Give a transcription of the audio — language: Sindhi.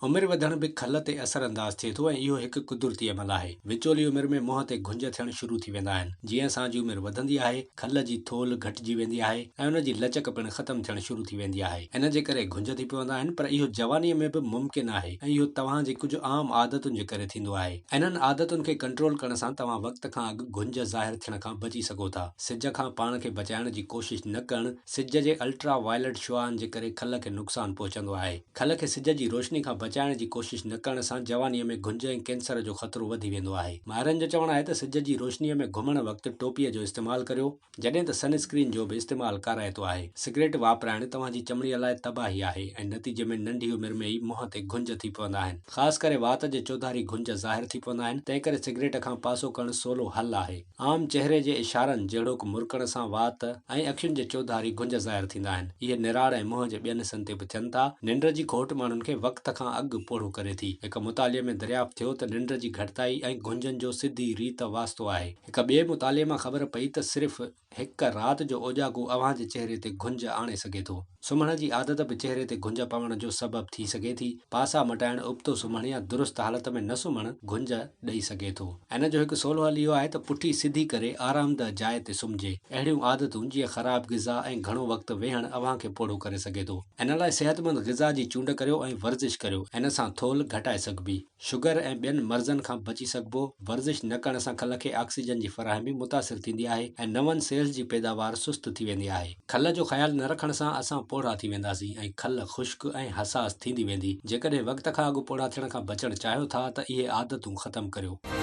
عمر وڌڻ به کل تي اثر انداز ٿئي ٿو ۽ اهو هڪ قدرتي عمل آهي. وچولي عمر ۾ منهن تي گهنج ٿيڻ شروع ٿي ويندا آهن. جيئن اسان جي عمر وڌندي آهي، کل جي ٿولهه گهٽجي ويندي آهي ۽ ان جي لچڪ پڻ ختم ٿيڻ شروع ٿي ويندي آهي. ان جي ڪري گهنج ٿي پوندا آهن پر اهو جوانيء ۾ به ممڪن آهي ۽ اهو توهان جي ڪجهه عام عادتن جي ڪري ٿيندو آهي. انهن عادتن کي ڪنٽرول ڪرڻ سان توهان وقت کان اڳ گهنج ظاهر ٿيڻ کان بچي سگهو ٿا. سج کان پاڻ کي بچائڻ جي ڪوشش نه ڪرڻ، سج جي الٽرا وائلٽ شعاعن جي ڪري کل کي نقصان پهچندو آهي. کل کي سج جي روشني کان بچائڻ جي ڪوشش نه ڪرڻ سان جوانيء ۾ گهنج ۽ ڪينسر جو خطرو وڌي ويندو آهي. ماهرن جو چوڻ آهي ته سج جي روشنيء ۾ گهمڻ وقت ٽوپيء جو استعمال ڪريو، جڏهن ته سن اسڪرين جو به استعمال ڪارائتو آهي. سگريٽ واپرائڻ توهان جي چمڙيء لاء تباهي آهي ۽ نتيجي ۾ ننڍي عمر ۾ ئي منهن تي گهنج ٿي پوندا آهن. خاص ڪري وات جي چوڌاري گهنج ظاهر ٿي پوندا آهن، تنهنڪري سگريٽ کان پاسو ڪرڻ سولو حل آهي. عام چهري جي اشارن جهڙوڪ مرڪڻ سان وات ۽ اکين جي چوڌاري گهنج ظاهر ٿيندا آهن. اهي نراڙ ۽ منهن جي ٻين حصن تي به ٿين ٿا. ننڊ جي کوٽ ماڻهن کي وقت کان اڳ پوڙهو ڪري ٿي. هڪ مطالعي ۾ دريافت ٿيو ته ننڊ جي گهٽتائي ۽ گهنجن جو سڌي ريت واسطو آهي. هڪ ٻئي مطالعي مان خبر پئي ته صرف هڪ رات جو اوجاڳو اوهان جي چهري تي گهنج آڻي سگهي ٿو. سمهڻ جي عادت به چهري تي گهنج پوڻ جو سبب ٿي سگهي ٿي. پاسا مٽائڻ، ابتو سمهڻ يا درست حالت ۾ نه سمهڻ گهنج ڏئي سگهي ٿو. ان جو هڪ سولو حل اهو آهي ته پٺي سڌي ڪري آرامده جاء تي سمهجي. اهڙيون عادتون جيئن خراب غذا ۽ گهڻو وقت ويهڻ اوهان کي پوڙهو ڪري سگهي ٿو. ان لاء صحتمند غذا جي چونڊ ڪريو ۽ ورزش ڪريو. ان سان ٿولهه گهٽائي سگهبي. شگر ۽ ٻين مرضن کان بچي سگهبو، ورزش نه ڪرڻ سان کل کي آڪسيجن جي فراهمي متاثر ٿيندي آهي ۽ نون سيلز جي پيداوار سست ٿي ويندي آهي. کل جو خيال نه رکڻ سان اسان پوڙها ٿي وينداسين ۽ کل خشڪ ۽ حساس ٿيندي ويندي. جيڪڏهن وقت کان اڳ پوڙها ٿيڻ کان بچڻ چاهيو ٿا ته اهي عادتون ختم ڪريو.